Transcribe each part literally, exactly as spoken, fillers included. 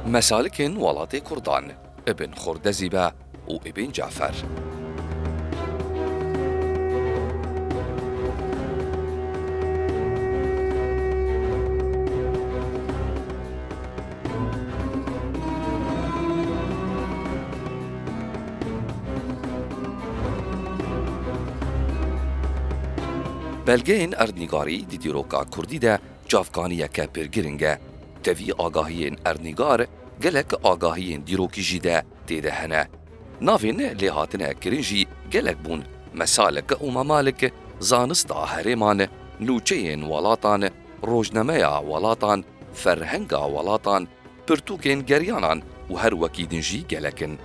Mesalikên welatê Kurdan, Ibn Xurdezîbe û Ibn Cafer. Belgeyên erdnîgarî di dîroka kurdî de çavkaniyeke pir giring e. Tevî agahiyên erdnîgar gelek agahiyên dîrokî jî de tê de hene. Navên lê hatine kirin jî gelek bûn. Mesalik û Memalik, zanista herêman, nûçeyên welatan, rojnameya welatan, ferhenga welatan, pirtûkên geriyanan û her wekî din jî gelek in.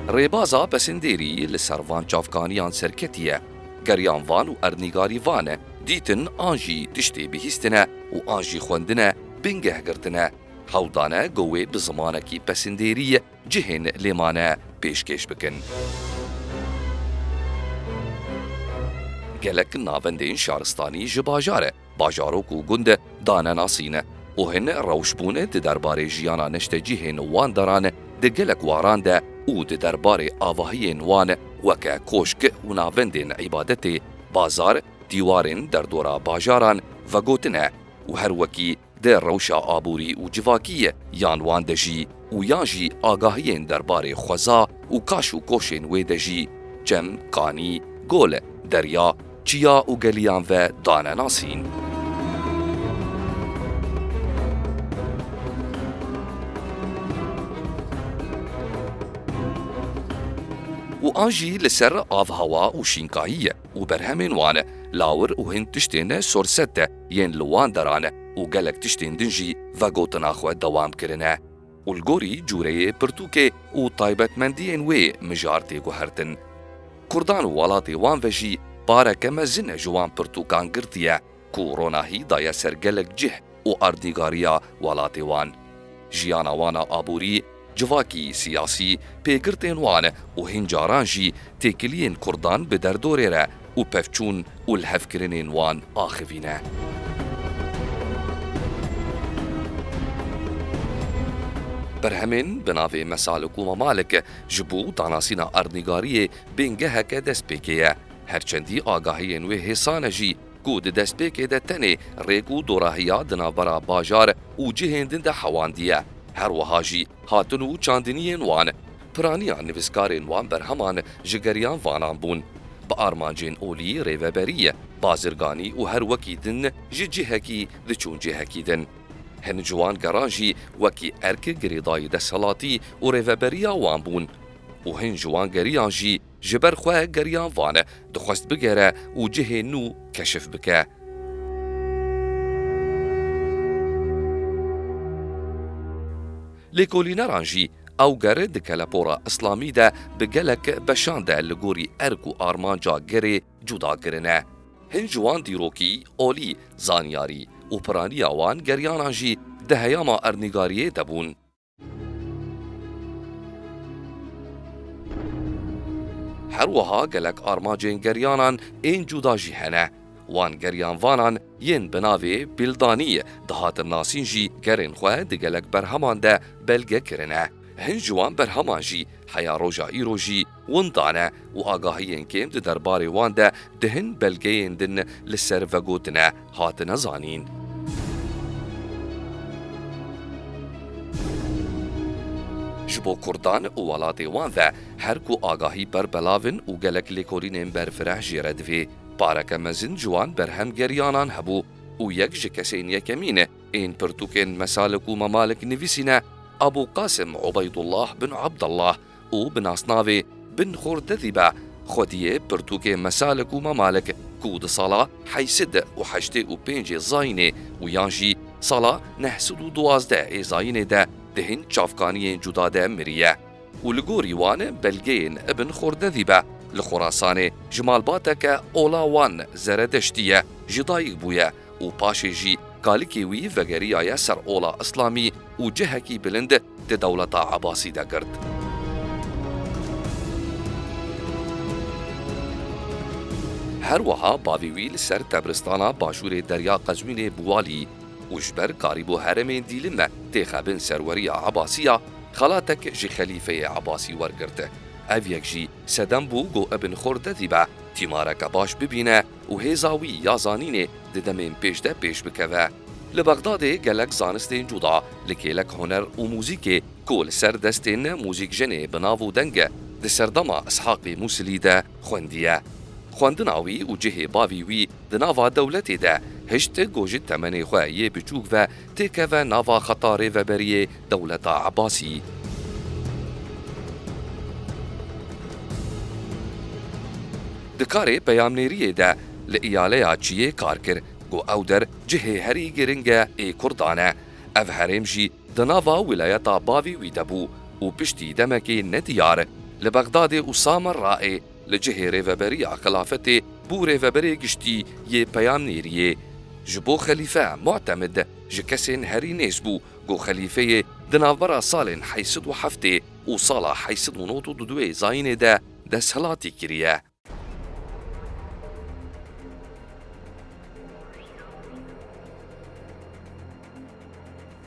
Rêbaza pesindêrî li ser van çavkaniyan serketiye. Geriyan van û erdnîgarî van dîtin an jî tiştê bihîstine û an jî xwendine bingeh girtine. Hewl dane ku wê bi zimanekî pesindêrî cihên lê mane pêşkêş bikin. Gelek navendên şaristanî ji bajar, bajarok û gund dane nasîn û hin rewşbûn di derbarê jiyana neştecihên wan deran di gelek waran de û di derbarê avahiyên wan weke koşk û navendên îbadetê, bazar, dîwarên derdora bajaran vegotine û her wekî di rewşa aborî û civakî yan wan de jî û yan jî agahiyên derbarê xweza û kaş û koşên wê de jî çem, kanî, gol, derya, çiya û geliyan ve dane nasîn. Û an jî li ser avhewa û şînkahiyê û berhemên wan, lawir û hin tiştên sorset yên li wan deran û gelek tiştên din jî vegotina xwe dewam kirine û li gorî cûreyê pirtûkê û taybetmendiyên wê mijar tê guhertin. Kurdan û welatê wan ve jî pareke mezin ji wan pirtûkan girtiye ku ronahî daye ser gelek cih û erdnîgariya welatê wan. Jiyana wan a aborî, civakî, siyasî, pêgirtên wan û hin caran jî têkiliyên kurdan bi derdorê re û pevçûn û lihevkirinên wan axivîne. Berhemên bi navê Mesalik û Memalik ji bo danasîna erdnîgariyê bingeheke destpêkê ye. Her çendî agahiyên wê hêsan e jî, ku di destpêkê de tenê rêk û dorahiya di navbera bajar û cihên din de hewandiye. Her wiha jî hatin û çandiniyên wan, piraniya nivîskarên wan berheman ji geriyan vanan bûn. Bi armancên olî, rêveberî, bazirganî û her wekî din ji cihekî diçûn cihekî din. Hin ji wan geran jî wekî erk girêdayî desthilatî û rêveberiya wan bûn û hin ji wan geriyan jî ji ber xwe geriyan van dixwest bigere û cihê nû keşif bike. Lêkolîneran jî ew ger di kelepora îslamî de bi gelek beşan de li gorî erk û armanca gerê cuda kirine. Hin ji wan dîrokî, olî, zanyarî û piraniya wan geriyanan jî di heyama erdnîgariyê de bûn. Her wiha gelek armancên geriyanan ên cuda jî hene. Wan geriyanvanan yên bi navê Bildanî dihatin nasîn jî gerên xwe di gelek berheman de belge kirine. Hin ji wan berheman jî heya roja îro jî winda ne û agahiyên kêm di derbarê wan de di hin belgeyên din li ser vegotine hatine zanîn. Ji bo kurdan û welatê wan ve her ku agahî ber belav in û gelek lêkolînên berfireh jê re divê. Pareke mezin ji wan berhem geriyanan hebû û yek ji kesên yekemîn ên pirtûkên Mesalik û Memalik nivîsîne Ebû Qasim Ubeydullah bin Abdullah û bi nasnavê Bin Xurdedîbe xwediyê pirtûkê Mesalik û Memalik ku di sala heyt sed û heştê û pêncê zayînê û yan jî sala neh sed û duwazdeh ê zayînê de di hin çavkaniyên cuda de miriye. Û li gorî wan belgeyên Ibn Xurdedîbe li Xurasanê ji malbateke ola wan Zeredeştî ye ji dayik bûye û paşê jî kalikê wî vegeriyaye ser ola îslamî û cihekî bilind di dewleta Ebasî de girt. Her wiha bavê wî li ser tebristana başûrê Derya Qezwînê bû walî û ji ber karîbû herêmên Dîlime têxe bin serweriya Ebasiya, xelatek ji xelîfeyê Ebasî wergirt. Ev yek jî sedem bû ku Ibn Xordezîbe tîmareke baş bibîne û hêza wî ya zanînê di demên pêş de pêş bikeve. Li Bexdadê gelek zanistên cuda li kêlek huner û muzîkê ku li ser destên muzîkjenê bi nav û deng e, di serdema Ishaqê Mûsilî de xwendiye. Xwendina wî û cihê bavî wî di nava dewletê de hişt ku ji temenê xwe yê biçûk ve têkeve nava xeta rêveberiyê dewleta Ebasî. Di karê peyamnêriyê de li îyaleya Çiyê kar kir, ku ew der cihê herî giring e ê Kurdan e. Ev herêm jî di nava wîlayeta bavî wî de bû û piştî demekê nediyar li Bexdadê û Samerraê li cihê rêveberiya xilafetê bû rêveberê giştî yê peyamnêriyê. Ji bo xelîfe Mu'temid ji kesên herî nêz bû ku xelîfeyê di navbera salên heyt sed û heftê û sala heyt sed û nod û du zayînê de desthilatî kiriye.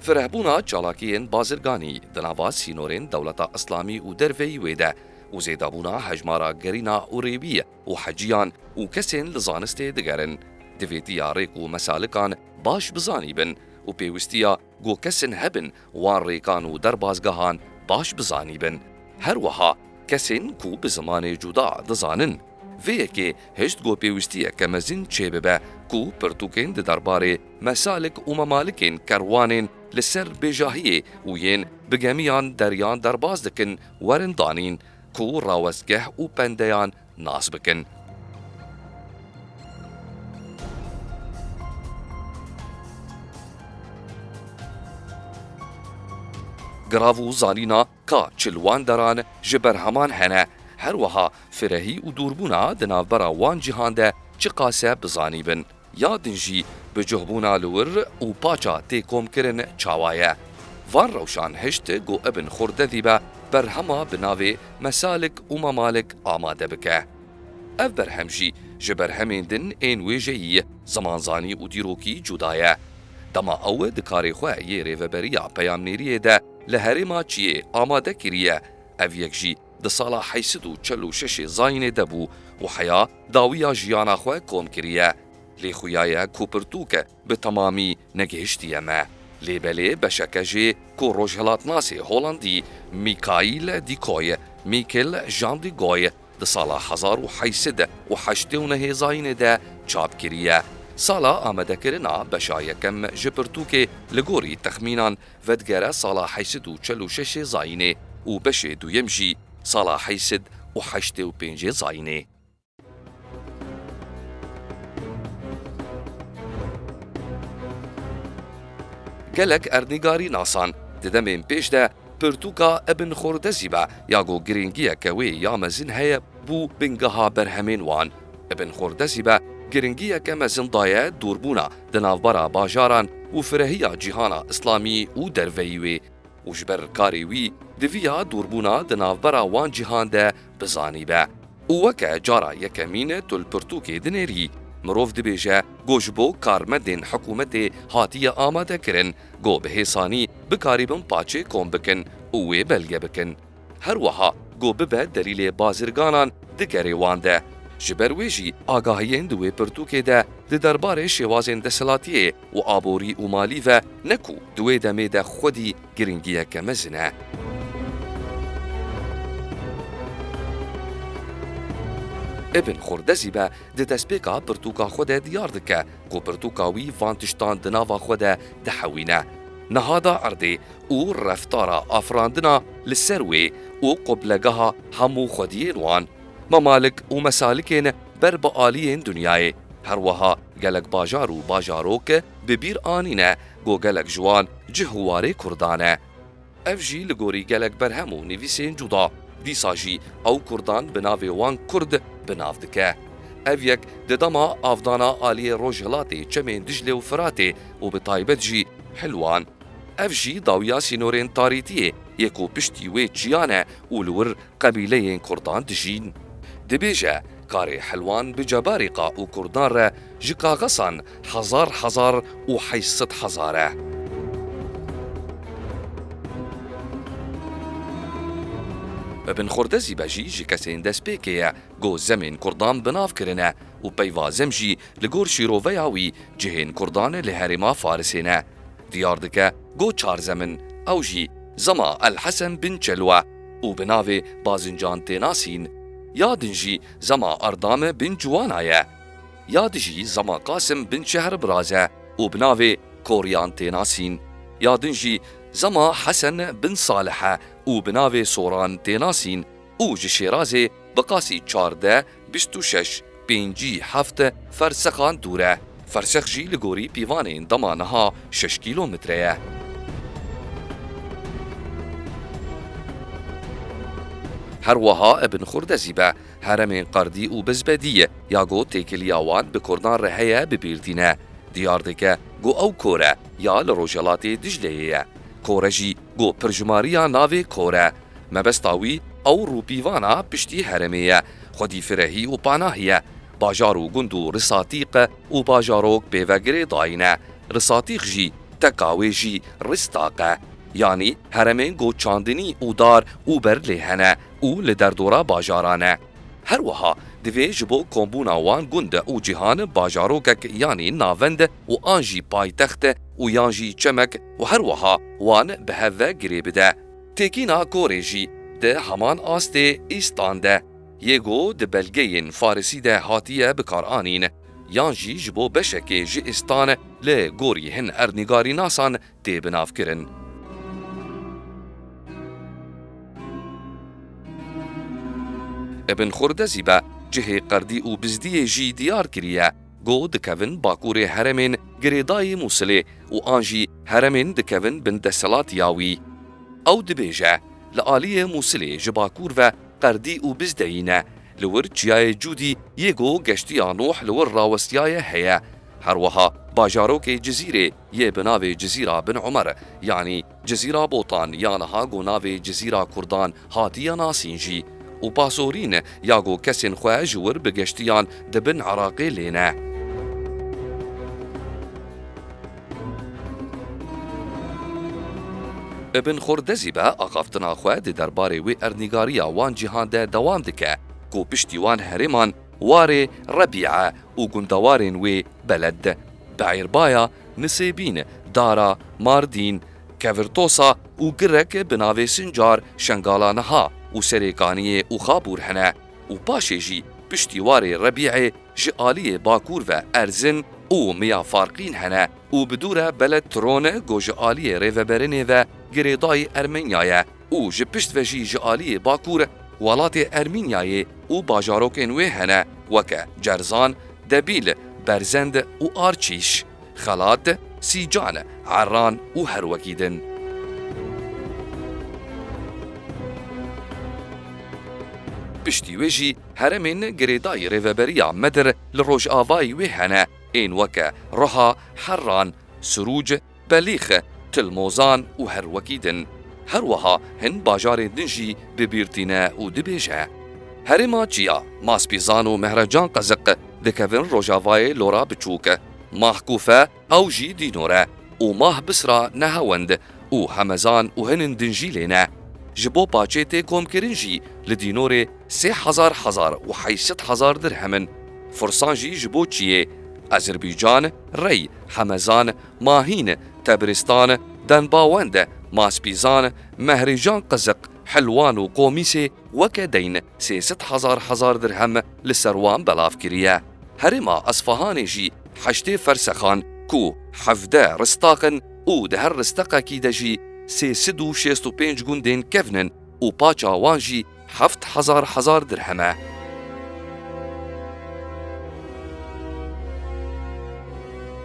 Firehbûna çalakiyên bazirganî di nava sînorên dewleta Îslamî û derveyî wê de û zêdebûna hejmara gerîna û rêwî û heciyan û kesên li zanistê digerin, divêtiya rêk û mesalikan baş bizanîbin û pêwistiya ku kesên hebin wan rêkan û derbazgehan baş bizanîbin. Her wiha kesên ku bi zimanê cuda dizanin. Vê yekê hişt ku pêwistiyeke mezin çêbibe ku pirtûkên di derbarê mesalik û memalikên kerwanên li ser bêjahiyê û yên bi gemiyan deryan derbaz dikin werin danîn ku rawestgeh û pendeyan nas bikin. Girav û zanîna ka çi li wan deran ji berheman hene, her wiha firehî û dûrbûna di navbera wan cîhan de çiqas e bizanîbin. Ya din jî bicuhbûna li wir û paça tê komkirin çawa ye? Van rewşan hişt ku Ibn Xurdezîbe berhema bi navê Mesalik û Memalik amade bike. Ev berhem jî ji berhemên din ên wêjeyî, zimanzanî û dîrokî cuda ye. Dema ew di karê xwe yê rêveberiya peyamnêriyê de li herêma Çiyê amade kiriye, ev yek jî di sala heyt sed û çel û şeş zayînê de bû û heya dawiya jiyana xwe kom kiriye. Lê xuya ye ku pirtûk bi temamî negihiştiye me. Lê belê beşeke jê ku rojhilatnasê Holandî Mikaîl Dikoy, Michael Jean de Goy, di sala hezar û heyt sed û heştê û nehê zayînê de çap kiriye. Sala amadekirina beşa yekem ji pirtûkê li gorî texmînan vedigere sala heyt sed û çel û şeş zayînê û beşê duyem jî sala heyt sed û heştê û pêncê zayînê. Gelek erdnîgarî nasan di demên pêş de pirtûka Ibn Xordezîbe ya ku girîngiyeke wê ya mezin heye bû bingeha berhemên wan. Ibn Xordezîbe girîngiyeke mezin daye dûrbûna di navbera bajaran û firehiya cîhana Îslamî û derveyî wê. Û ji ber karê wî diviya dûrbûna di navbera wan cîhan de bizanîbe. Û weke cara yekemîn tu li pirtûkê dinêrî, mirov dibêje ku ji bo karmendên hikûmetê hatiye amadekirin ku bi hêsanî bikarîbin paçê kom bikin û wê belge bikin. Her wiha ku bibe delîlê bazirganan di kerê wan de. Ji ber wê jî agahiyên di wê pirtûkê de di derbarê şêwazên desthilatiyê û aborî û malî ve ne ku di wê demê de xwedî girîngiyeke mezin e. Ibn Xurdezîbe di destpêka pirtûka xwe de diyar dike ku pirtûka wî van tiştan di nava xwe de dihewîne. Nehada erdê û reftara afirandina li ser wê û qublegeha hemû xwediyên wan. Memalik û mesalikên ber bi aliyên dinyayê. Her wiha gelek bajar û bajarok bi bîr anîne ku gelek ji wan cih û warê Kurdan e. Ev jî li gorî gelek berhem û nivîsên cuda, dîsa jî ew Kurdan bi navê wan Kurd bi nav dike. Ev yek di dema avdana aliyê rojhilatê çemên Diclê û Firatê û bi taybet jî Hilwan. Ev jî dawiya sînorên tarîtiyê yê ku piştî wê çiyan e û li wir qebîleyên Kurdan dijîn. Dibêje, karê Helwan bi cebarîqa û Kurdan re ji kaxesan hezar hezar û heyşt sed hezar e. Ibn Xurdezîbe jî ji kesên destpêkê ye ku zemên Kurdan bi nav kirine û peyva zem jî li gor şîroveya wî cihên Kurdan li herêma Farisê ne. Diyar dike ku çar zem in, ew jî zema El Hesen bin Çelwe û bi navê Bazincan tê nasîn. Ya din jî zema Erdam bin Ciwana ye. Ya di jî zema Qasim bin Şehrbiraz e û bi navê Koryan tê nasîn. Ya din jî zema Hesen bin Salih e û bi navê Soran tê nasîn û ji Şêrazê bi qasî çardeh, bîst û şeş, pêncî heft fersexan dûr e. Fersex jî li gorî pîvanên dema niha şeş kîlometre ye. Her wiha Ibn Xurdezîbe heremên Qerdî û Bizbedî ya ku têkiliya wan bi Kurdan re heye bi bîr tîne. Diyar dike ku ew kor e ya li rojhelatê Dicleyê ye. Kor e jî ku pirjimariya navê kor e. Mebesta wî ew rûpîvana piştî herêmê ye. Xwedî firehî û panahî ye. Bajar û gund û risatîq e û bajarok pê ve girêdayî ne. Risatîq jî teka wê jî ristaq e. Yanî herêmên ku çandinî û dar û ber lê hene û li derdora bajaran e. Her wiha divê ji bo kombûna wan gund û cîhan bajarokek yanî navend û an jî paytext û yan jî çemek û her wiha wan bi hev ve girê bide. Têkîna korê jî di heman astê îstan de yê ku di belgeyên farisî de hatiye bikaranîn, yan jî ji bo beşekê ji îstan li gorî hin erdnîgarînasan tê binavkirin. Ibn Xurdezîbe cihê Qerdî û Bizdiyê jî diyar kiriye ku dikevin bakurê herêmên girêdayî Mûsilê û an jî herêmên dikevin bin desthilatiya wî. Ew dibêje, li aliyê Mûsilê ji bakur ve Qerdî û Bizdeyî ne, li wir çiyayê Cûdî yê ku geştiya Nûh li wir rawestiyaye heye. Her wiha bajarokê Cizîrê yê bi navê Cizîra Bin Umer, yanî Cizîra Botan ya niha ku navê Cizîra Kurdan hatiye nasîn jî û Pasorîn ya ku kesên xwe ji wir bi geştiyan dibin Iraqê lê ne. Ibn Xurdezîbe axaftina xwe di derbarê wê erdnîgariya wan cîhan de dewam dike ku piştî wan herêman Warê Rebîe û gundewarên wê Beled, Beîrbaya, Nisêbîn, Dara, Mardîn, Kevirtosa û girek bi navê Sincar, Şengala niha û Serêkaniyê û Xabûr hene û paşê jî piştî Warê Rebîe ji aliyê bakur ve Erzin û Miyafarqîn hene û bi dû re Beled Tiron ku ji aliyê rêveberinê ve girêdayî Ermenya ye û ji pişt ve jî ji aliyê bakur welatê Ermînyayê û bajarokên wê hene weke Cerzan, Debîl, Berzend û Arçîş, Xelat, Sîcan, Erran û her wekî din. Piştî wê jî herêmên girêdayî rêveberiya Medir li rojavayî wê hene, ên weke Riha, Herran, Sirûc, Belîx, Tilmozan û her wekî din. Her wiha hin bajarên din jî bi bîr tîne û dibêje. Herêma Çiya, Maspîzan û Mehrecan Qeziq dikevin rojavayê Lora Biçûk. Mahkûfe, ew jî dînor e û Mah Bisra Nehewend û Hemezan û hinin din jî lê ne. Ji bo paçê tê komkirin jî li dînorê sê hezar hezar û heyşt sed hezar dirhem in. Fursan jî ji bo çiyê, Ezerbîcan, Rey, Hemezan, Mahîn, Tebristan, Denbawend, Maspîzan, Mehrêcan Qiziq, Hilwan û Qomîsê weke deyn sê sed hezar hezar dirhem li ser wan belav kiriye. Herêma Esfahanê jî heştê fersexan ku hevdeh ristaq in û di her risteqekî de jî sê sed û şêst û pênc gundên kevn in û paça wan jî heft hezar hezar dirhem e.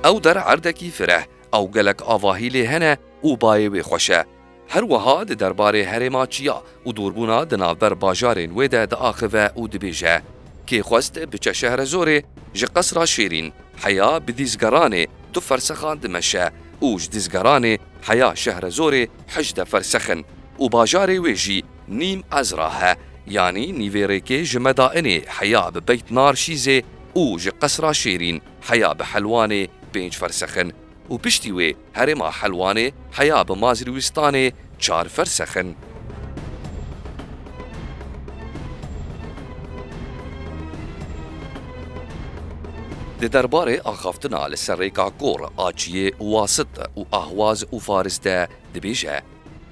Ew der erdekî fireh, ew gelek avahî lê hene û bayê wê xweş e. Her wiha di derbarê herêma Çiya û dûrbûna di navber bajarên wê de diaxive û dibêje, kê xwest biçe Şehrezorê, ji Qesra Şêrîn heya Bidîzgeranê du fersexan dimeşe û ji Dîzgeranê heya Şehrezorê hejdeh fersex in û bajarê wê jî nîm ezra he, Yanî nîvê rêkê ji Medainê heya bi Beyt Narşîzê û ji Qesra Şêrîn heya bi Helwanê pênc fersex in û piştî wê herêma Helwanê heya bi Mazrîwistanê çar fersex in. Di derbarê axaftina li ser rêka kor a çiyê Wasit û Ahwaz û Faris de dibêje,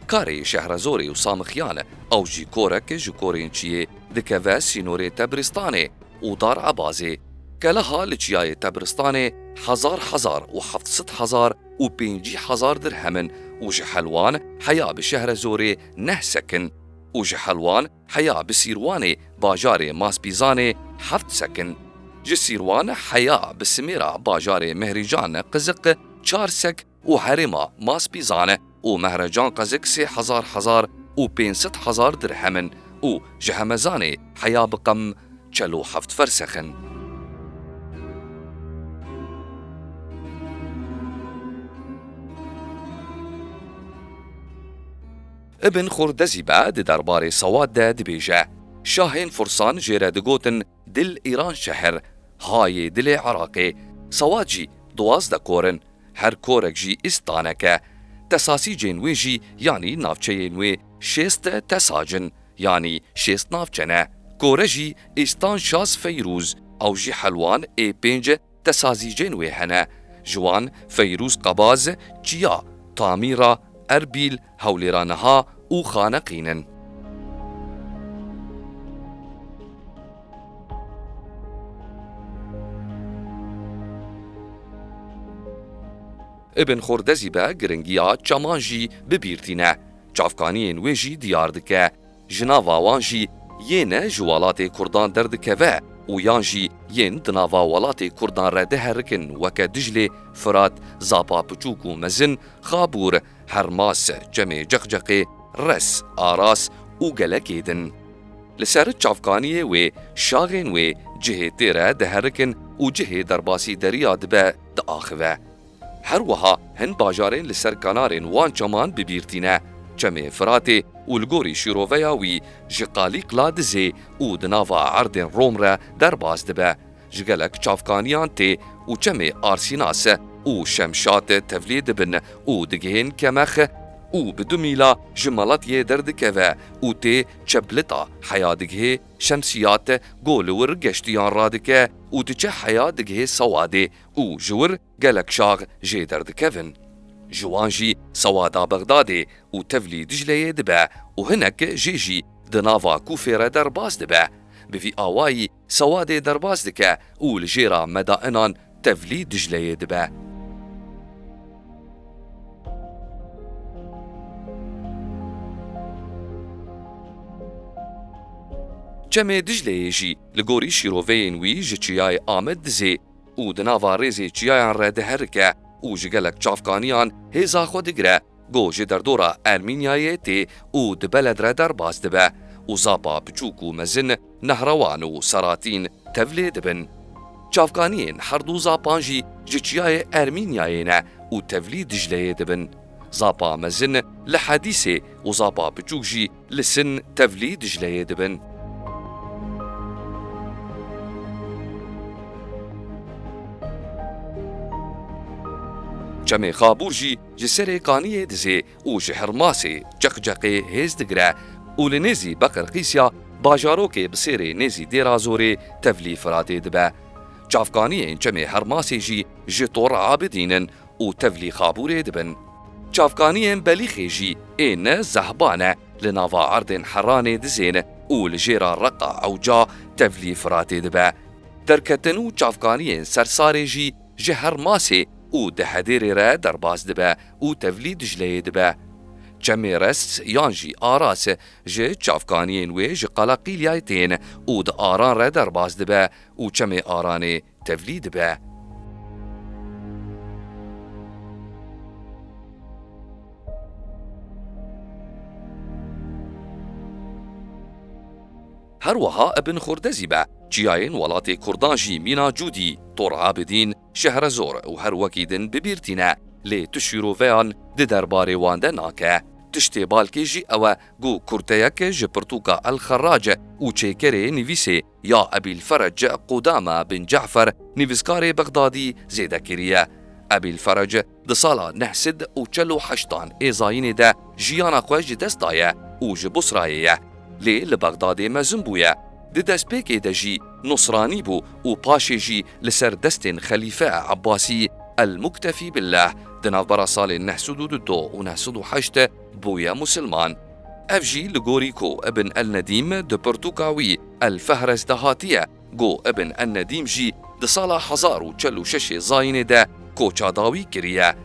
Karê Şehrezorê û Samixiyan, ew jî korek ji korên çiyê dikeve sînorê Tebristanê û Dar Ebazê. Keleha li çiyayê Tebristanê hezar hezar û heft sed hezar û pêncî hezar dirhem in û ji Helwan heya bi Şehrezorê neh sek in û ji Helwan heya bi Sîrwanê bajarê Maspîzanê heft sek in. Ji Sîrwan heya bi Simêra bajarê Mehrîcan Qiziq çar sek û herêma Maspîzan û Mehrecan Qezik sê hezar hezar û pênc sed hezar dirhem in û ji Hemezanê heya bi Qem çel û heft fersex in. Ibn Xurdezîbe di derbarê Sewad de dibêje, Şahên Fursan jê re digotin Dil Îranşehr, hayê dilê Iraqê. Sewad jî duwazdeh kor in. Her korek jî îstanek e. Tesasîcên wê jî, yanî navçeyên wê şêst tesac in, yanî şêst navçe ne. Kore jî îstan şaz Feyrûz, ew jî Helwan ê pênc tesazîcên wê hene. Ji wan Feyrûz Qebaz, Çiya, Tamîra, Erbîl, Hewlêra niha û Xaneqîn in. Ibn Xurdezîbe giringiya çeman jî bi bîr tîne. Çavkaniyên wê jî diyar dike. Ji nava wan jî yên ji welatê Kurdan derdikeve û yan jî yên di nava welatê Kurdan re diherikin weke Diclê, Firat, Zapa Piçûk û Mezin, Xabûr, Hermas, Çemê Ceqceqê, Res, Aras û gelekê din. Li ser çavkaniyê wê, şaxên wê cihê tê re diherikin û cihê derbasî deriya dibe diaxive. Her wiha hin bajarên li ser kenarên wan çeman bi bîr tîne. Çemê Firatê û li gorî şîroveya wî ji Qalîqla Dizê û di nava erdên Rom re derbas dibe. Ji gelek çavkaniyan tê û çemê Arsînas û Şemşat tevlî dibin û digihên Kemex û bi du mîla ji Meletiyê derdikeve û tê Çeblita heya digihê Şemsiyat ku li wir geştiyan radike û diçe heya digihê Sewadê û ji wir gelek şax jê derdikevin. Ji wan jî Sewada Bexdadê û tevlî Dicleyê dibe û hinek jê jî di nava Kûfê re derbas dibe. Bi vî awayî Sewadê derbas dike û li jêra Medainan tevlî Dicleyê dibe. Çemê Dicleyê jî li gorî şîroveyên wî ji çiyayê Amed Dizê û di nava rêzê çiyayan re diherike û ji gelek çavkaniyan hêza xwe digire, ku ji derdora Ermînyayê tê û di Beled re derbas dibe û Zapa Piçûk û Mezin, Nehrewan û Seratîn tevlê dibin. Çavkaniyên her du Zapan jî ji çiyayê Ermînyayê ne û tevlî Dicleyê dibin. Zapa Mezin li Hedîsê û Zapa Piçûk jî li Sin tevlî Dicleyê dibin. Çemê Xabûr jî ji serê Kaniyê Dizê û ji Hermasê Ceqceqê hêz digire û li nêzî Beqirqîsya bajarokê bi sêrê nêzî Dêrazorê tevlî Firatê dibe. Çavkaniyên Çemê Hermasê jî ji Tor Abidîn in û tevlî Xabûrê dibin. Çavkaniyên Belîxê jî ên Zehba ne, li nava erdên Heranê Dizê ne û li jêra Reqa Ewca tevlî Firatê dibe. Derketin û çavkaniyên Sersarê jî ji Hermasê û di Hedêrê re derbas dibe û tevlî Dicleyê dibe. Çemê Res yan jî Aras ji çavkaniyên wê ji Qala Qîlyayê tên û di Aran re derbas dibe û Çemê Aranê tevlî dibe. Her wiha Ibn Xurdezîbe çiyayên welatê Kurdan jî mîna Cûdî, Tor Abidîn, Şehrezor û her wekî din bi bîr tîne, lê tu şîroveyan di derbarê wan de nake. Tiştê balkê jî ew e ku kurteyek ji pirtûka El Xerrac û çêkerê nivîsê ya Ebîl Ferec Qudame bin Cefer, nivîskarê Bexdadî, zêde kiriye. Ebîl Ferec di sala neh sed û çel û heştan ê zayînê de jiyana xwe ji dest daye û ji Busrayê ye. Lê li Bexdadê mezin bûye. Di destpêkê de jî nusranî bû û paşê jî li ser destên Xelîfe Ebbasî El Muktefî Billah di navbera salên neh sed û du û neh sed û heşt bûye musilman. Ev jî li gorî ku Ibn El Nedîm di pirtûka wî El Fehres de hatiye, ku Ibn El Nedîm jî di sala hezar û çel û şeş ê zayînê de koça dawî kiriye.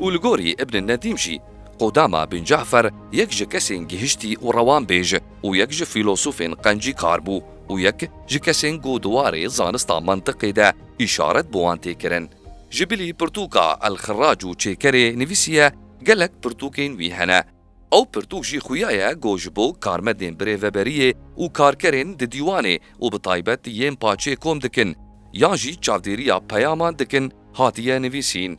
Û li gorî Ibn Nedîm jî, Qudama bin Cafer yek ji kesên gihiştî û rewanbêj û yek ji fîlosofên qencîkar bû û yek ji kesên ku di warê zanista mentiqê de îşaret bi wan tê kirin. Ji bilî pirtûka El Xirrac û Çêkerê nivîsiye, gelek pirtûkên wî hene. Ew pirtûk jî xuya ye ku ji bo karmendên birêveberiyê û karkerên di dîwanê û bi taybet yên paçê kom dikin, yan jî çavdêriya peyaman dikin, hatiye nivîsîn.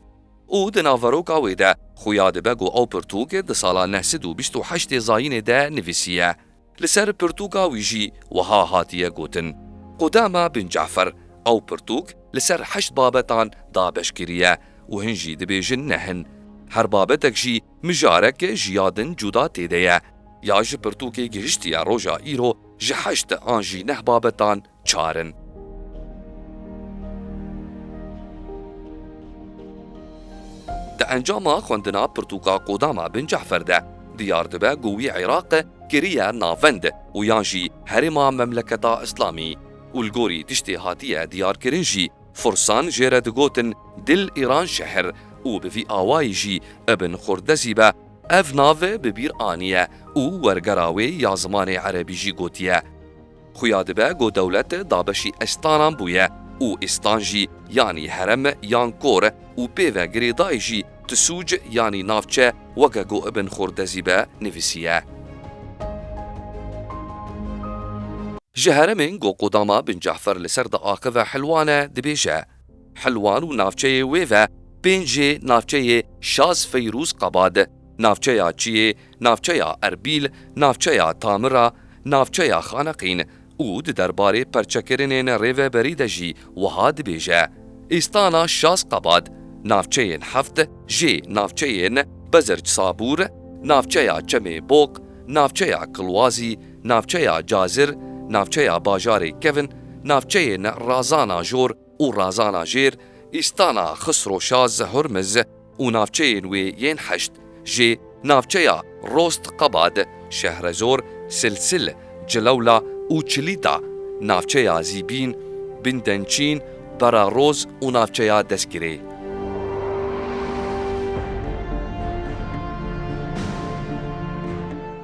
Û di naveroka wê de xuya dibe ku ew pirtûk di sala neh sed û bîst û heştê zayînê de nivîsiye. Li ser pirtûka wî jî wiha hatiye gotin, Qudama bin Cafer, ew pirtûk li ser heşt babetan dabeş kiriye û hin jî dibêjin neh in. Her babetek jî mijarek ji ya din cuda tê de ye. Ya ji pirtûkê gihiştiye roja îro ji heşt an jî neh babetan çar in. Di encama xwendina pirtûka Qudama bin Cafer de diyar dibe ku wî Iraq kiriye navend û yan jî herêma memleketa Îslamî û li gorî tiştê hatiye diyarkirin jî, Fursan jê re digotin Dil Îran şehr û bi vî awayî jî Ibn Xurdezîbe ev nav bi bîr aniye û wergera wê ya zimanê erebî jî gotiye. Xuya dibe ku dewlet dabeşî îstanan bûye û îstan jî yanî herem yan kor û pê ve girêdayî jî tisûc yanî navçe weke ku Ibn Xurdezîbe nivîsiye. Ji heremên ku Qudama bin Cafer li ser diaxive Hilwan e dibêje, Hilwan û navçeyê wê ve pênc jê navçeyê Şaz Feyrûz Qebad, navçeya Çiyê, navçeya Erbîl, navçeya Tamira, navçeya Xaneqîn û di derbarê perçekirinên rêveberî de jî wiha dibêje, Îstana Şaz Qebad, navçeyên heft jê navçeyên Bezirc Sabûr, navçeya Çemê Boq, navçeya Kilwazî, navçeya Cazir, navçeya Bajarê Kevin, navçeyên Razana Jor û Razana Jêr, Îstana Xisro Şaz Hurmiz û navçeyên wê yên heşt jê navçeya Rost Qebad, Şehrezor, Silsil, Cilewla û Çilîta, navçeya Zîbîn, Bindençîn, Beraroz û navçeya Destgirê.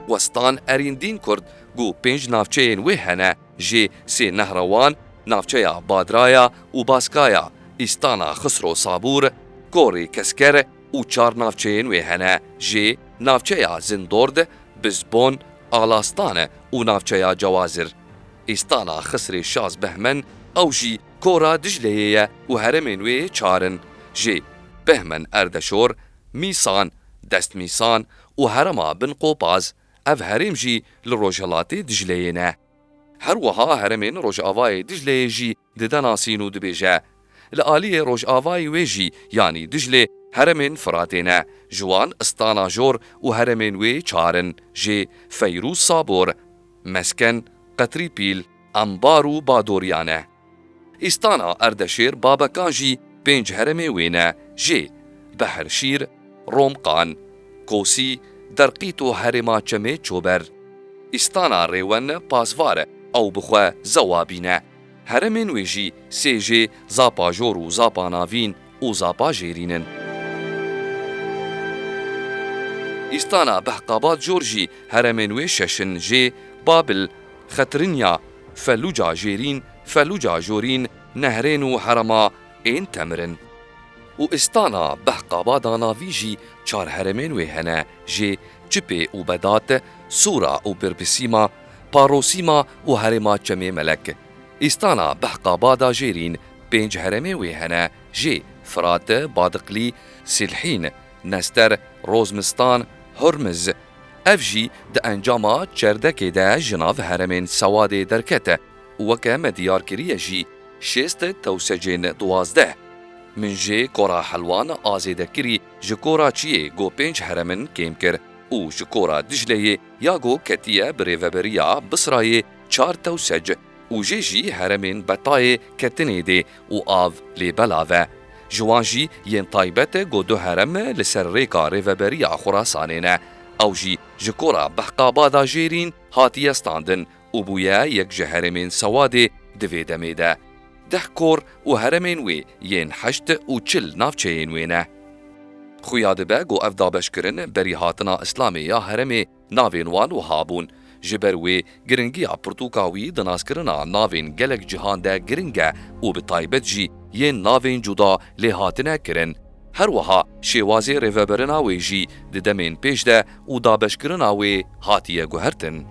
Westan Erîndîn Kurd ku pênc navçeyên wê hene, jê sê Nehrewan, navçeya Badraya û Baskaya, Îstana Xisro Sabûr, Korê Kesker û çar navçeyên wê hene, jê navçeya Zindord, Bizbon, Alastan û navçeya Cewazir. Îstana Xisrê Şaz Behmen, ew jî kora Dicleyê ye û heremên wê çar in, jê Behmen Erdeşor, Mîsan, Destmîsan û herema Bin Qopaz, ev herêm jî li rojhilatê Dicleyê ne. Her wiha heremên rojavayê Dicleyê jî dide nasîn û dibêje, Li aliyê rojavayî wê jî, yanî Diclê, heremên Firatê ne. Ji wan Istana Jor û heremên wê çar in, jê Feyrûz Sabor, Mesken, Qetrîpîl, Embar û Badoriya ne. Îstana Erdeşêr Babekan jî pênc heremê wê ne, jê Behrşîr, Romqan, Kosî, Derqît û herêma Çemê Çober. Îstana Rêwen Pasvar, ew bi xwe Zewabî ne. Heremên wê jî sê jê Zapa Jor û Zapa Navîn û Zapa Jêrîn in. Îstana Behqabad Jor jî heremên wê şeş in, jê Babil, Xetrinya, Felûca Jêrîn, Felûca Jorîn, Nehrên û herema Ên Temir in. Û Îstana Behqabada Navî jî çar heremên wê hene, jê Çipê û Bedat, Sûra û Birbisîma, Parosîma û herêma Çemê Melek. Îstana Behqabada Jêrîn pênc heremê wê hene, jê Firat, Badiqlî, Silhîn, Nester, Rozmistan, Hurmiz. Ev jî di encama çerdekê de ji nav herêmên Sewadê derkete û weke me diyar kiriye jî şêst tewsecên duwazdeh. Min jê kora Helwan a zêdekirî ji kora çiyê ku pênc herêm in kêm kir û ji kora Dicleyê ya ku ketiye bi rêveberiya Bisrayê çar tewsec û jê jî herêmên Betayê ketinê dê û av lê belav e. Ji wan jî yên taybet ku du herêm li ser rêka rêveberiya Xurasanê ne. Ew jî ji kora Behqabada Jêrîn hatiye standin û bûye yek ji herêmên Sewadê di vê demê de. Deh kor û herêmên wê yên heşt û çil navçeyên wê ne. Xuya dibe ku ev dabeşkirin berî hatina Îslamê ya herêmê navên wan wiha bûn. Ji ber wê giringiya pirtûka wî di naskirina navên gelek cihan de giring e û bi taybet jî yên navên cuda lê hatine kirin. Her wiha şêwazê rêvebirina wê jî di demên pêş de û dabeşkirina wê hatiye guhertin.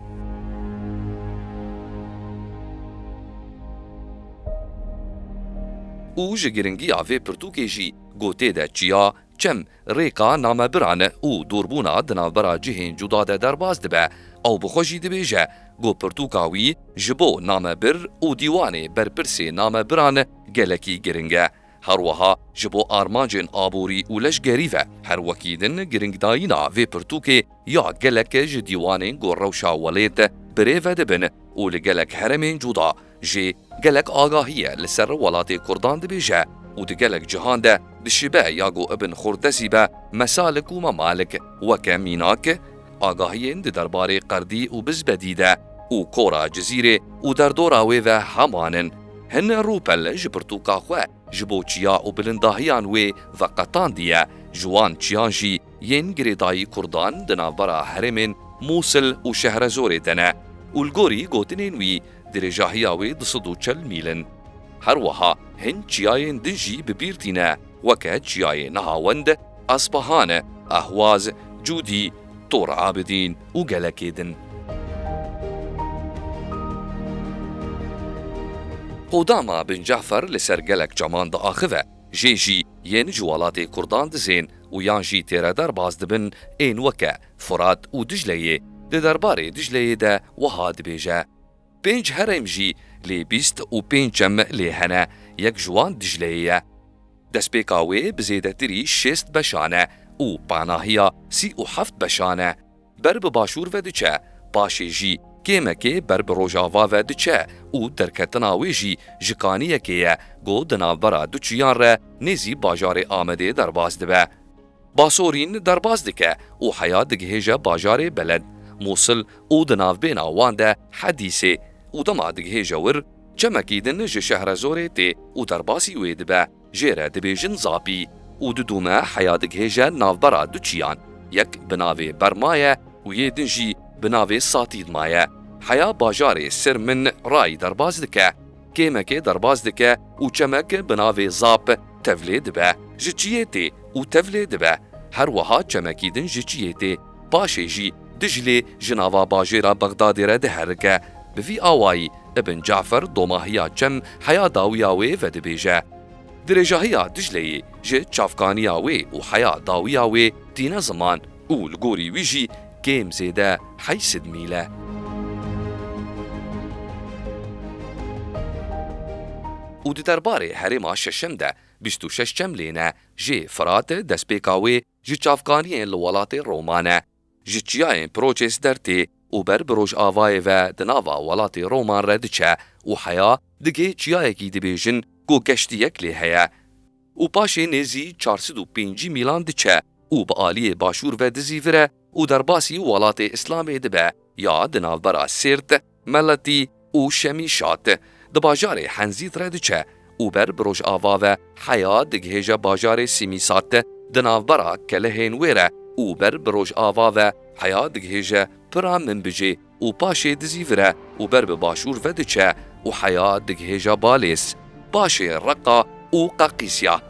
Û ji giringiya vê pirtûkê jî ku tê de çiya, çem, rêka namebiran û dûrbûna di navbera cihên cuda de derbas dibe. Ew bi xwe jî dibêje ku pirtûka wî ji bo namebir û dîwanê berpirsê namebiran gelekî giring e. Her wiha ji bo armancên aborî û leşgerî ve her wekî din giringdayîna vê pirtûkê ya gelek ji dîwanên ku rewşa welêt bi rê ve dibin û li gelek herêmên cuda jê gelek agahiyê li ser welatê Kurdan dibêje û di gelek cihan de dişibe ya ku Ibn Xurdesî be, Mesalik û Memalik weke mînak agahiyên di derbarê Qerdî û Bizbedî de û Kora Cizîrê û derdora wê ve heman in. Hin Rûpel ji pirtûka xwe ji bo çiya û bilindahiyan wê veqetandiye, ji wan çiyan jî yên girêdayî Kurdan di navbera herêmên Mûsil û Şehrezorê de ne û li gorî gotinên wî dirêjahiya wê du sed û çel mîl in. Her wiha hin çiyayên din jî bi bîr tîne, weke çiyayê Nehawend, Espahan, Ehwaz, Cûdî, Tor Abidîn û gelekê din. Qodama Bin Cafer li ser gelek çeman diaxive, jê jî yên ji welatê Kurdan dizên û yan jî tê re derbas dibin ên weke Furat û Dicleyê. Di derbarê Dicleyê de wiha dibêje, Pênc herêm jî lê bîst û pênc çem lê hene, yek ji wan Dicleyê ye. Destpêka wê bi zêdetirî şêst beşan e û panahiya sî û heft beşan e. Ber bi başûr ve diçe, paşê jî kêmekê ber bi rojava ve diçe û derketina wê jî ji kaniyekê ye ku di navbera du çiyan re nêzî bajarê Amedê derbas dibe. Basorîn derbas dike û heya digihêje bajarê Beled, Mûsil û di navbêna wan de Hedîsê û dema digihêje wir, çemekî din ji Şehrezorê tê û derbasî wê dibe, jê re dibêjin Zapî û didûme heya digihêje navbera du çiyan, yek bi navê Berma ye û yê din jî bi navê Satîd maye. Heya bajarê Sirmin rayî derbas dike. Kêmekê derbas dike û çemek bi navê Zap tevlê dibe, ji çiyê tê û tevlê dibe. Her wiha çemekî din ji çiyê tê. Paşê jî Diclê ji nava bajêra Bexdadê re diherike. Bi vî awayî Ibn Cafer domahiya çem heya dawiya wê vedibêje. Dirêjahiya Dicleyê ji çavkaniya wê û heya dawiya wê tîne ziman û li gorî wî jî kêm zêde heyşt sed mîl e. Û di derbarê herêma şeşem de bîst û şeş çem lê ne, jê Firat destpêka wê ji çavkaniyên li welatê Roman e. Ji çiyayên Proçês dertê û ber bi rojavayê ve di nava welatê Roman re diçe û heya digê çiyayekî dibêjin ku geştiyek lê heye. Û paşê nêzî çar sed û pêncî mîlan diçe û bi aliyê başûr ve dizîvire û derbasî welatê Îslamê dibe ya di navbera Sêrt, Meletî û Şemîşat. Di bajarê Henzît re diçe û ber bi rojava ve heya digihêje bajarê Sîmîsat, di navbera kelehên wê re û ber bi rojava ve heya digihêje pira Minbicê û paşê dizîvire û ber bi başûr ve diçe û heya digihêje Balês, paşê Reqa û Qaqîsya.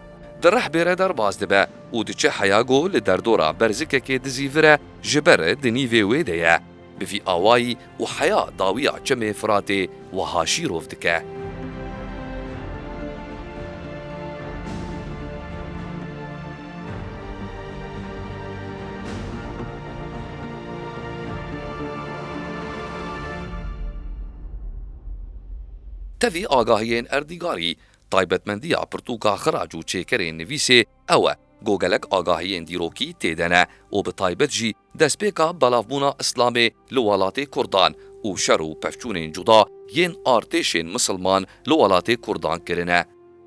Di rehbê re derbas dibe û diçe heya ku li derdora berzikekê dizîvire ji ber di nîvê wê de ye. Bi vî awayî û heya dawiya çemê Firatê wiha şîrov dike. Tevî agahiyên erdnîgarî, taybetmendiya pirtûka Xirac û çêkerên nivîsê ew e, ku gelek agahiyên dîrokî tê de ne û bi taybet jî destpêka belavbûna Îslamê li welatê Kurdan û şer û pevçûnên cuda yên artêşên misilman li welatê Kurdan kirine.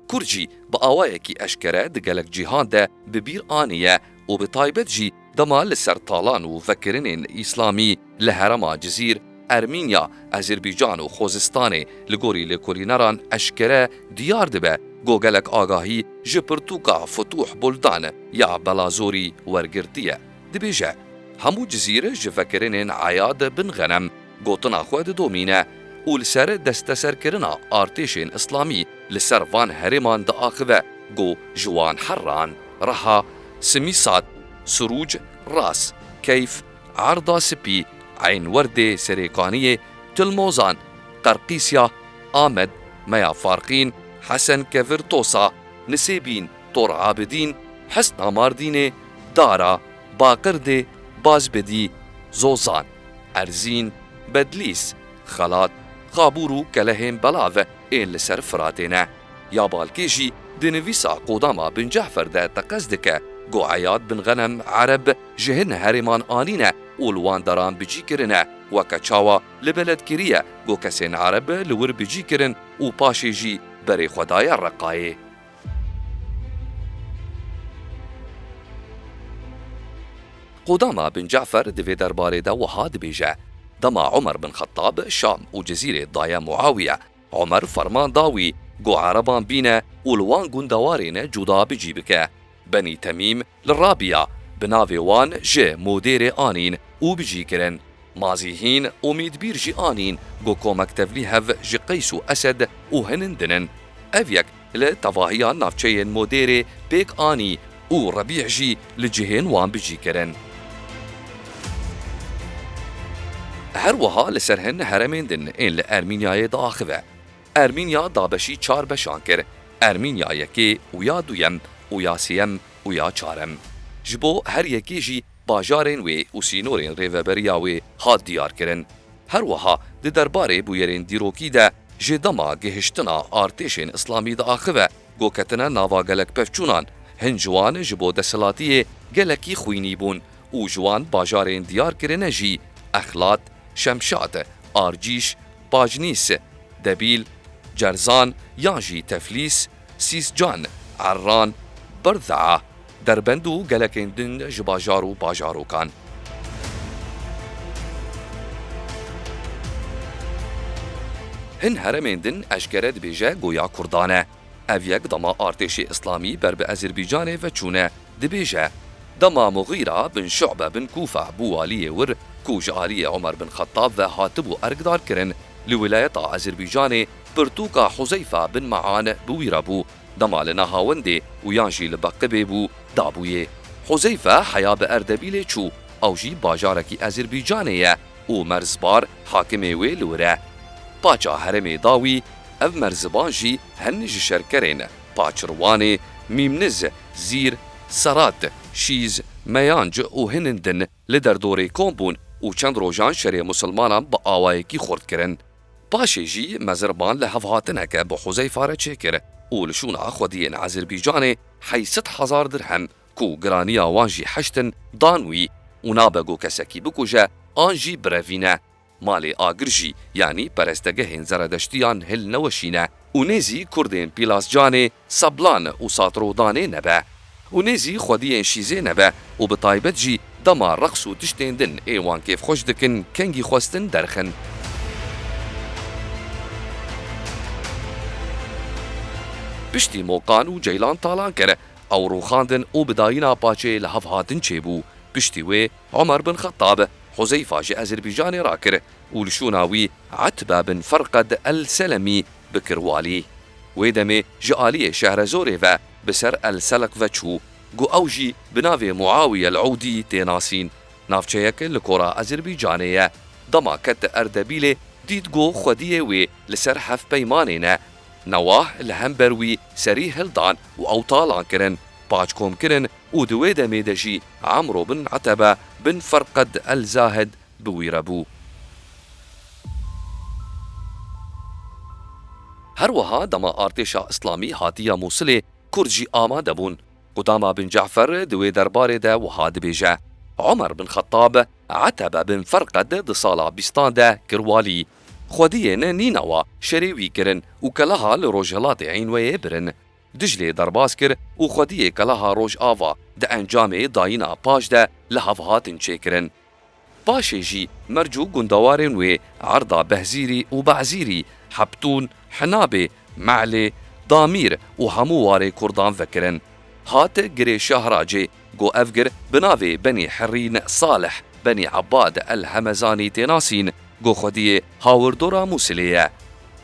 Kurd jî bi awayekî eşkere di gelek cîhan de bi bîr aniye û bi taybet jî dema li ser talan û vekirinên Îslamî li herêma Cizîr, Ermînya, Ezerbaycan û Xozistanê li gorî lêkolîneran eşkere diyar dibe ku gelek agahî ji pirtûka Futuh Buldan ya Belazorî wergirtiye. Dibêje, hemû Cizîr ji vekirinên Eyad bin Xenem gotina xwe didomîne û li ser desteserkirina artêşên Îslamî li ser van herêman diaxive ku ji wan herran Reha, Simîsat, Sirûc, Ras, Keyf, Erda Spî, Eyn Werdê, Serêkaniyê, Tilmozan, Qerqîsya, Amed, Meya Farqîn, Hesen Kevir Tosa, Nisêbîn, Tor Abidîn, Hisna Mardînê, Dara, Baqirdê, Bazbidî, Zozan, Erzîn, Bedlîs, Xelat, Xabûr û kelehên belav ên li ser Firatê ne. Ya Balkê jî di nivîsa Qodama Bin Cefer de teqez dike ku Eyad bin Xenem Ereb ji hin herêman anîne û li wan deran bi cî kirine, weke çawa li beled kiriye ku kesên Ereb li wir bi cî kirin û paşê jî berê xwe daye Reqayê. Qodama Bin Cefer di vê derbarê de wiha dibêje, dema Omer bin Xettab Şam û Cizîrê daye Muawiye, Omer ferman da wî ku Ereban bîne û li wan gundewarê ne cuda bi cî bike. Benî Temîm li Rabiya bi navê wan ji Modêrê anîn û bi cî kirin. Mazîhîn û Mîdbîr jî anîn ku komek tevlî hev ji Qeys û Esed û hinin din in. Ev yek li tevahiya navçeyên Modêrê pêk anî û Rebî jî li cihên wan bi cî kirin. Her wiha li ser hin heremên din ên li Ermînyayê diaxive. Ermînya dabeşî çar beşan kir, Ermînya yekê û ya duyem û ya sêyem û ya çarem. Ji bo her yekê jî bajarên wê û sînorên rêveberiya wê hat diyar kirin. Her wiha di derbarê bûyerên dîrokî de ji dema gihiştina artêşên Îslamî diaxive, ku ketine nava gelek pevçûnan, hin ji wan ji bo desthilatiyê gelekî xwînî bûn û ji wan bajarên diyar kirine jî Exlat, Şemşad, Arcîş, Pajnîs, Debîl, Cerzan yan jî Teflîs, Sîscan, Erran, Berdaa, Derbend û gelekên din ji bajar û bajarokan. Hin heremên din eşkere dibêje ku ya Kurdan e. Ev yek dema artêşê Îslamî ber bi Ezerbaycanê veçûne, dibêje, dema Muxîra bin Şu'be bin Kûfe bû waliyê wir, ku ji aliyê Omer bin Xettab ve hatibû erkdarkirin, li wilayeta Ezerbaycanê pirtûka Huzeyfe bin Me'an bi wî re bû. Dema li Nehawendê û yan jî li Beqibê bû, dabûyê. Huzeyfe heya bi Erdebîlê çû, ew jî bajarekî Ezerbaycanê ye û merzbar hakimê wê li wir e. Paça herêmê da wî, ev merziban jî hin ji şerkerên Paçirwanê, Mîmniz, Zîr, Serat, Şîz, Meyanc û hinin din li derdorê kom bûn û çend rojan şerê misilmanan bi awayekî xurt kirin. Paşê jî mezirban li hevhatineke bi Huzeyfa re çêkir û li şûna xwediyên Ezerbaycanê heyşt sed hezar dirhem, ku giraniya wan jî heşt in, dan wî û nabe ku kesekî bikuje an jî birevîne. Malê agir jî, yanî perestegehên Zeredeştiyan hilneweşîne û nêzî kurdên Pîlascanê, Seblan û Satrodanê nebe û nêzî xwediyên Şîzê nebe û bi taybet jî dema reqs û tiştên din ê wan kêfxweş dikin kengî xwestin derxin. Piştî Mokan û Ceylan talan kir, ew rûxandin û bi dayîna paçê li hev hatin çêbû. Piştî wê Omer bin Xettab Huzeyfa ji Ezerbaycanê rakir û li şûna wî Etbe bin Ferqed el-Selemî bikir walî. Wê demê ji aliyê Şehrezorê ve bi ser El Seleq ve çû, ku ew jî bi navê Muawiye el-Ewdî tê nasîn. Navçeyek li kora Ezerbaycanê ye. Dema ket Erdebîlê, dît ku xwediyê wê li ser hevpeymanê ne. Newah li hember wî serî hildan û ew talan kirin, paç kom kirin û di wê demê de jî Emro bin Etebe bin Ferqed el-Zahid bi wî re bû. Her wiha dema artêşa îslamî hatiye Mûsilê, Kurd jî amade bûn. Qudama bin Cafer di wê derbarê de wiha dibêje, Omer bin Xettab Etebe bin Ferqed di sala bîstan de kir walî. Xwediyên nînawa şerê wî kirin û keleha li rojhilatê Înweyê birin. Diclê derbas kir û xwediyê keleha Rojava di encamê dayîna paş de li hev hatin çêkirin. Paşê jî merc û gundewarên wê erda Behzîrî û Be'zîrî, Heptûn, Hinabê, Me'lê, Damîr û hemû warê Kurdan vekirin. Hat girê Şahracê, go ev gir bi navê Benî Herîn Salih Benî Ebbad el Hemezanî tê nasîn, go xwediyê hawirdora Mûsilê ye.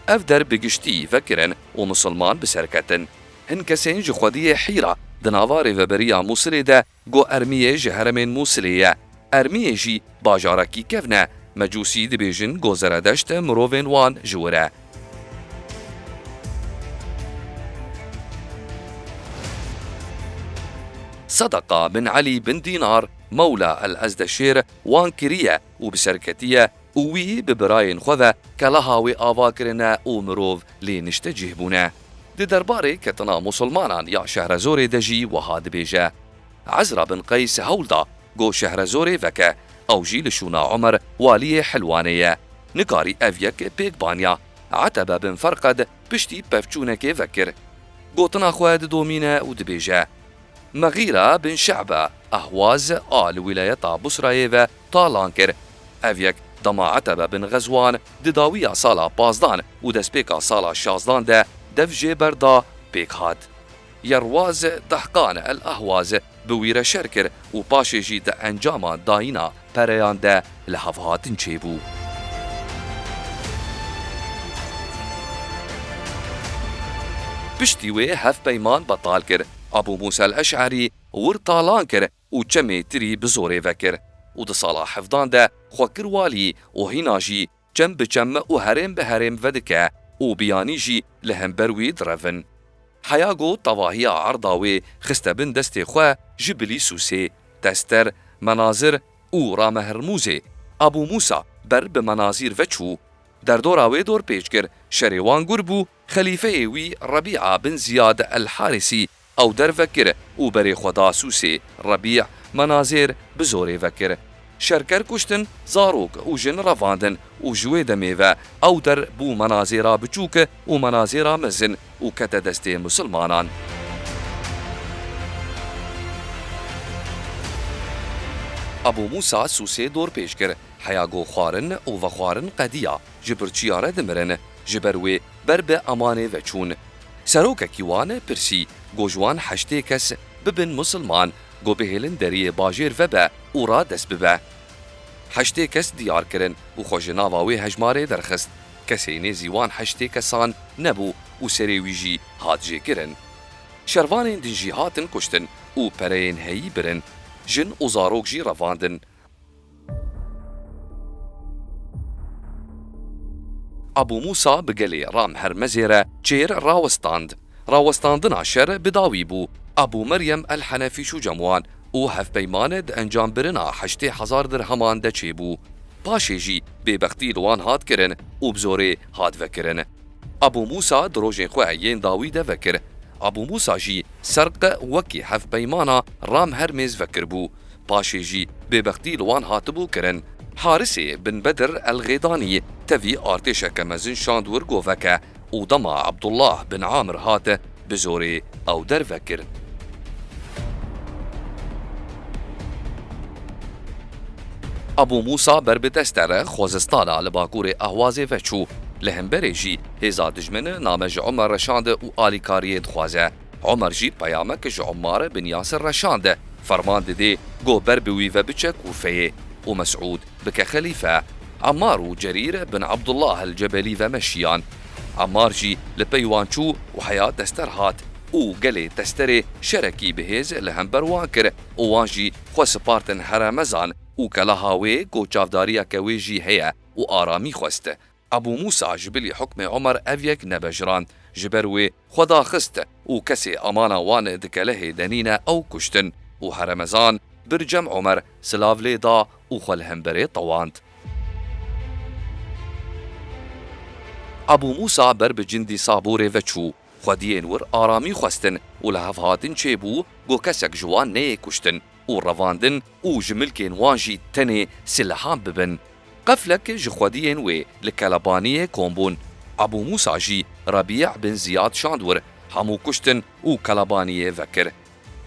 Ev der bi giştî vekirin û misilman bi ser ketin. Hin kesên ji xwediyê Hîra di nava rêveberiya Mûsilê de go Ermiyê ji heremên Mûsilê ye. Ermiyê jî bajarekî kevn e. Mecûsî dibêjin go Zeredeşt mirovên wan ji wir e. Sedeqa bin Elî bin Dînar, Mewla el Ezdeşêr, wan kiriye û bi ser ketiye û wî bi birayên xwe ve keleha wê ava kirine û mirov lê niştecih bûne. Di derbarê ketina Musulmanan ya Şehrezorê de jî wiha dibêje, Ezra bin Qeys hewl da, go Şehrezorê veke, ew jî li şûna Omer waliyê Hilwanê ye. Nikarî ev yek pêk baniya. Etebe bin Ferqed piştî pevçûnekê vekir. Gotina xwe didomîne û dibêje, Mexîra bin Şe'be Ehwaz a li wîlayeta Busrayê ve talan kir. Ev yek dema Etebe bin Xezwan di dawiya sala pazdan û destpêka sala şazdan de dev jê berda pêk hat. Yerwaz Dehqan el Ehwaz bi wî re şer kir û paşê jî di encama dayîna pereyan de li hev hatin çêbû. Piştî wê hevpeyman betal kir. Ebû Mûsa el-Eş'erî wir talan kir û çemê tirî bi zorê vekir û di sala hevdan de xwe kir walî û hîna jî çem bi çem û herêm bi herêm vedike û biyanî jî li hember wî direvin. Heya ku tevahiya erda wê xiste bin destê xwe ji bilî Sûsê, Tester, Menazir û Ramehirmûzê, Ebû Mûsa ber bi Menazîr ve çû. Derdora wê dorpêç kir, şerê wan gur bû, xelîfeyê wî Rebî'a bin Ziyad el-Harisî ew derve kir û berê xwe da Sûsê. Rebî Menazêr bi zorê vekir. Şerker kuştin, zarok û jin revandin û ji wê demê ve ew der bû Menazêra biçûk û Menazêra mezin û kete destê misilmanan. Ebû Mûsa Sûsê dorpêç kir, heya ku xwarin û vexwarin qediya, ji birçiya re dimirin, ji ber wê ber bi emanê ve çûn. Serokekî wan pirsî, got ji wan heştê kes bibin misilman, got bihêlin deriyê bajêr vebe û radest bibe. Heştê kes diyar kirin û xwe ji nava wê hejmarê derxist. Kesê nêzî wan heştê kesan nebû û serê wî jî hat jêkirin. Şervanên din jî hatin kuştin û pereyên heyî birin. Jin û zarok jî revandin. Ebû Mûsa bi gelê Ramhermezê re çêr rawestand. Rawestandina şer bi dawî bû. Ebû Meryem el-Henefî şûcem wan û hevpeyman di encambirina heştê hezar dirheman de çêbû. Paşê jî bêbextî li wan hat kirin û bi zorê hat vekirin. Ebû Mûsa di rojên xwe yên dawî de vekir. Ebû Mûsa jî serq wekî hevpeymana Ramhermêz vekiribû. Paşê jî bêbextî li wan hatibû kirin. Harisê bin Bedir el-Xêdanî tevî artêşeke mezin şand wir goveke û dema Ebdullah bin Amir hat, bi zorê ew derve kir. Ebû Mûsa ber bi deste re Xwezistana li bakurê Ehwazê ve çû. Li hemberê jî hêza dijmin name ji Omer reşand û alîkariyê dixwaze. Omer jî peyamek ji Ommar bin Yasir reşand. Ferman didê, got ber bi wî ve biçe Kûfeyê û Mesûd bike xelîfe. Emmar û Cerîr bin Ebdullah el-Cebelî ve meşiyan. Emmar jî li pey wan çû û heya Tester hat û gelê Testerê şerekî bihêz li hember wan kir û wan jî xwe sipartin Heremezan û keleha wê ku çavdariyeke wê jî heye û aramî xwest. Ebû Mûsa ji bilî hukmê Omer ev yek nebejirand, ji ber wê xwe daxist û kesê emana wan di kelehê de nîne ew kuştin û Heremezan bir cem Omer silav lê da û xwe li hemberê tewand. Ebû Mûsa ber bi cindî Saborê ve çû. Xwediyên wir aramî xwestin û li hev hatin çêbû, ku kesek ji wan neyê kuştin û revandin û ji milkên wan jî tenê silehan bibin. Qeflek ji xwediyên wê li Kelebaniyê kom bûn. Ebû Mûsa jî Rebî bin Ziyad şand wir, hemû kuştin û Kelebaniyê vekir.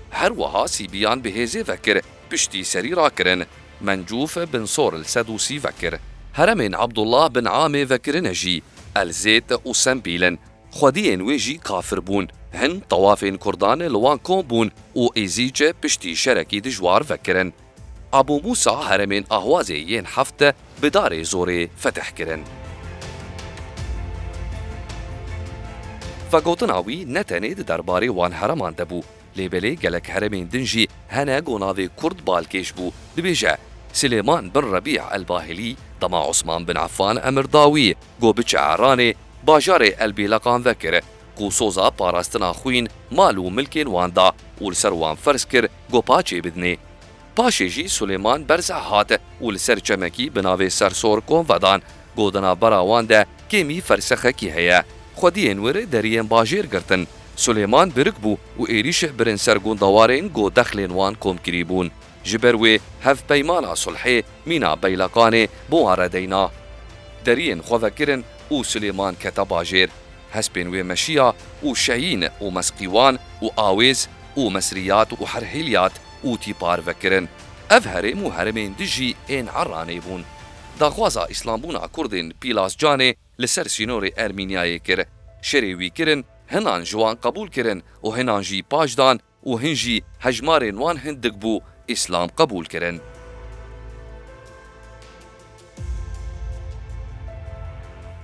Her wiha Sîbiyan bi hêzê vekir, piştî serî rakirin. Mencûf bin Sor li Sedûsî vekir. Heremên Ebdullah bin Amê vekirine jî, El Zêt û Sembîl in. Xwediyên wê jî kafir bûn. Hin tewafên Kurdan li wan kom bûn û Êzîc piştî şerekî dijwar vekirin. Ebû Mûsa heremên Ahwazê yên heft bi darê zorê fetih kirin. Vegotina wî ne tenê di derbarê wan hereman de bû, lê belê gelek heremên din jî hene ku navê Kurd balkêş bû. Dibêje, Silêman bin Rebî el Bahilî dema Osman bin Affan emir da wî ku biçe Eranê, bajarê El Bêleqan vekir, ku soza parastina xwîn, mal û milkên wan da û li ser wan ferz kir ku paçê bidinê. Paşê jî Sulêman berzeh hat û li ser çemekî bi navê Sersor kom vedan, ku di navbera wan de kêmî fersexekî heye. Xwediyên wir deriyên bajêr girtin. Sulêman birik bû û êrîş birin ser gundewarên ku dexlên wan kom kirî bûn. Ji ber wê hevpeymana sulhê mîna Beyleqanê bi wan re deyna. Deriyên xwe vekirin û Sulêman kete bajêr. Hespên wê meşiya û şehîn û mesqîwan û awêz û mesriyat û herhêliyat û tîpar vekirin. Ev herêm û herêmên din jî ên Eranê bûn. Daxwaza îslambûna Kurdên Pîlascanê li ser sînorê Ermîniyayê kir. Şerê wî kirin, hinan ji wan qebûl kirin û hinan jî paş dan û hin jî hejmarên wan hindik bû, îslam qebûl kirin.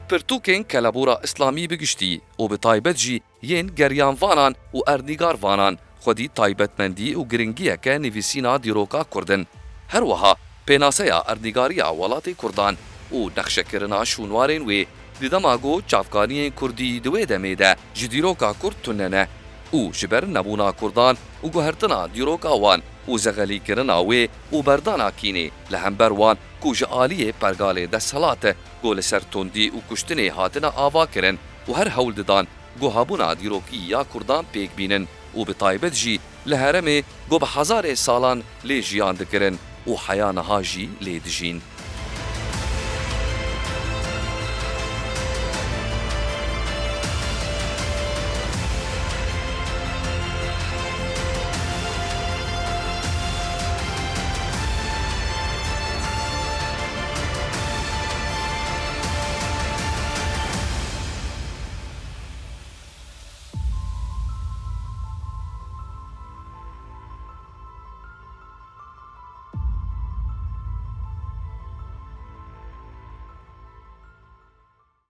Pirtûkên kelebûra îslamî bi giştî û bi taybet jî yên geryanvanan û erdnîgarvanan xwedî taybetmendî û giringiyeke nivîsîna dîroka Kurd in. Her wiha pênaseya erdnîgariya welatê Kurdan û nexşekirina şûnwarên wê di dema ku çavkaniyên Kurdî di wê demê de ji dîroka Kurd tune ne û ji ber nebûna Kurdan û guhertina dîroka wan û zexelîkirina wê û berdana kînê li hember wan ku ji aliyê pergalê desthilat ku li ser tundî û kuştinê hatine avakirin û her hewl didan ku hebûna dîrokî ya Kurdan pêk bînin û bi taybet jî li heremê ku bi hezarê salan lê jiyan dikirin û heya niha jî lê dijîn.